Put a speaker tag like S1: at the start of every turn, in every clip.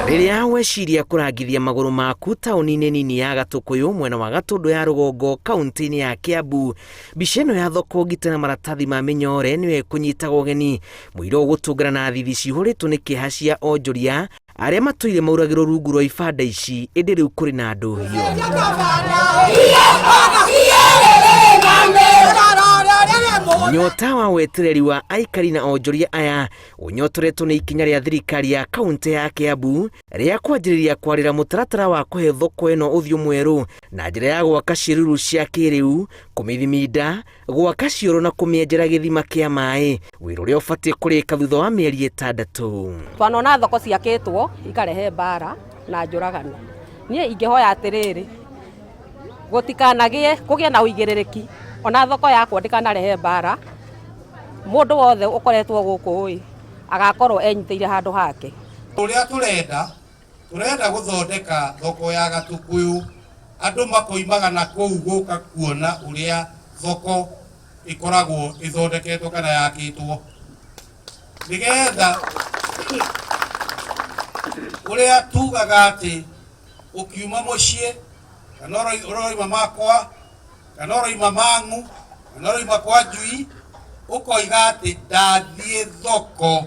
S1: Rĩrĩa weciria kũrangithia magũrũ maku taũni-inĩ nini ya Gatũkũyũ mwena wa Gatũndũ ya rũgongo kaunti-inĩ ya Kiambu, mbica ĩno ya thoko ngite na maratathi ma mĩnyore nĩyo ĩkũnyitaga ũgeni. Mũira ũgũtũngana na thithi cihũrĩtwo nĩ kĩeha cia onjoria arĩa matũire mauragĩrwo rungu rwa ibanda ici, ĩndĩ rĩu kũrĩ na ndũhiũ. Nyota wa wetereri wa aikari na onjoria aya ũnyotoretwo nĩ ikinya rĩa thirikari ya kaunti ya Kiambu rĩa kwanjĩrĩria kwarĩra mũtaratara wa kũhe thoko ĩno ũthiũ mwerũ na njĩra ya gwaka ciĩruru cia kĩrĩu, kũmĩthiminda, gwaka cioro na kũmĩenjera gĩthima kĩa maĩ, wĩra ũrĩa ũbatiĩ kũrĩka thutha wa mĩeri 6.
S2: Twanona thoko ciakĩtwo ikarehe mbara na njũragano. Niĩ ingĩhoya atĩrĩrĩ, gũtikanagĩe kũgĩe na ũigĩrĩrĩki ona thoko yakwa ndĩkanarehe mbara. Mũndũ wothe ũkoretwo gũkũ ĩ agakorwo enyitĩire handũ hake.
S3: Ũrĩa tũrenda, tũrenda gũthondeka thoko ya Gatũkũyũ, andũ makoimaga na kũu gũka kuona ũrĩa thoko ĩkoragwo ĩthondeketwo kana yakĩtwo, nĩgetha ũrĩa tugaga atĩ ũkiuma mũciĩ kana ũroima makwa kana ũroima mang'u kana ũroima kwa njui, ũkoiga atĩ ndathiĩ thoko,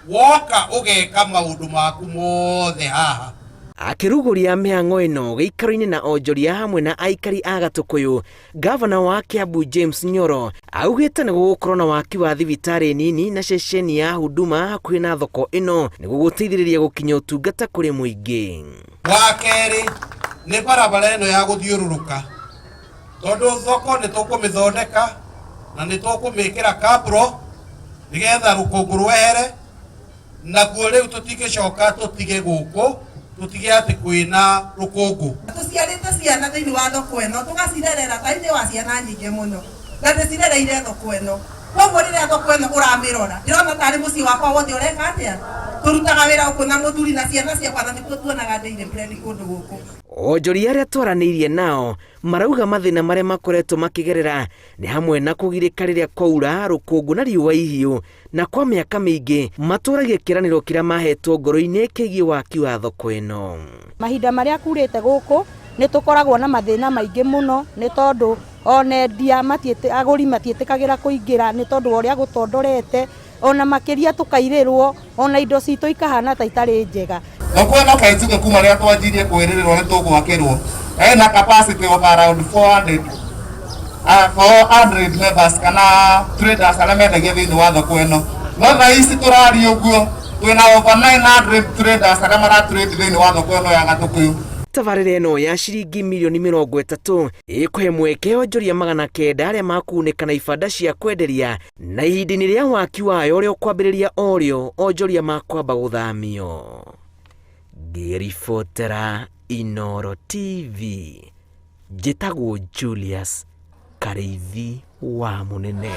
S3: woka ũgeka maũndũ maku mothe haha.
S1: Akĩrugũria mĩhang'o ĩno gĩikaro-inĩ na onjoria hamwe na aikari a Gatũkũyũ, gavana wa Kiambu James Nyoro augĩte nĩ gũgũkorwo na waki wa thibitarĩ nini na ceceni ya huduma hakuhĩ na thoko ĩno nĩguo gũteithĩrĩria gũkinya ũtungata kũrĩ mũingĩ.
S3: Wa kerĩ nĩ barabara ĩno ya gũthiũrũrũka, tondũ thoko nĩ tũkũmĩthondeka na nĩ tũkũmĩkĩra kabro nĩgetha rũkũngũ rwehere, nakuo rĩu tũtingĩcoka tũtige gũkũ, tũtige atĩ kwĩna rũkũngũ.
S4: Tũciarĩte ciana thĩinĩ wa thoko ĩno, tũgacirerera ta inĩ wa ciana nyingĩ mũno, na ndĩcirereire thoko ĩno. Koguo rĩrĩa thoko ĩno ũramĩrora, ndĩrona tarĩ mũciĩ wakwa wothe ũreka atĩa? Tũrutaga wĩra gũkũ na mũthuri na ciana ciakwa, na nĩkuo tuonaga daily bread kũndũ gũkũ.
S1: Onjoria arĩa twaranĩirie nao marauga mathĩna marĩa makoretwo makĩgerera nĩ hamwe na kũgirĩka rĩrĩa kwaura, rũkũngũ na riũa ihiũ, na kwa mĩaka mĩingĩ matũragia kĩĩranĩro kĩrĩa mahetwo ngoro-inĩ kĩgiĩ waki wa thoko ĩno.
S5: Mahinda marĩa kurĩte gũkũ nĩ tũkoragwo na mathĩna maingĩ mũno, nĩ tondũ ona endia agũri matiĩtĩkagĩra kũingĩra nĩ tondũ wa ũrĩa gũtondorete, ona makĩria tũkairĩrwo, ona indo citũ ikahana ta itarĩ njega.
S3: Thoko ĩno kaĩ kuma rĩrĩa twanjirie kwĩrĩrĩrwo nĩ tũgwakĩrwo, ĩna capacity of around 400 members kana traders arĩa mendagia thĩinĩ wa thoko ĩno. No thaa ici tũraria ũguo twĩna over 900 traders arĩa mara trade thĩinĩ wa thoko ĩno ya Gatũkũyũ.
S1: Tabarĩra ĩno ya ciringi milioni 30 ĩkũhe mweke onjoria 900 arĩa makunĩka na ibanda cia kwenderia, na ihinda-inĩ rĩa waki wayo ũrĩa ũkwambĩrĩria o rĩo onjoria makwamba gũthamio. Ngĩribotera Inooro TV, njĩtagwo Julius Karĩithi wa Mũnene.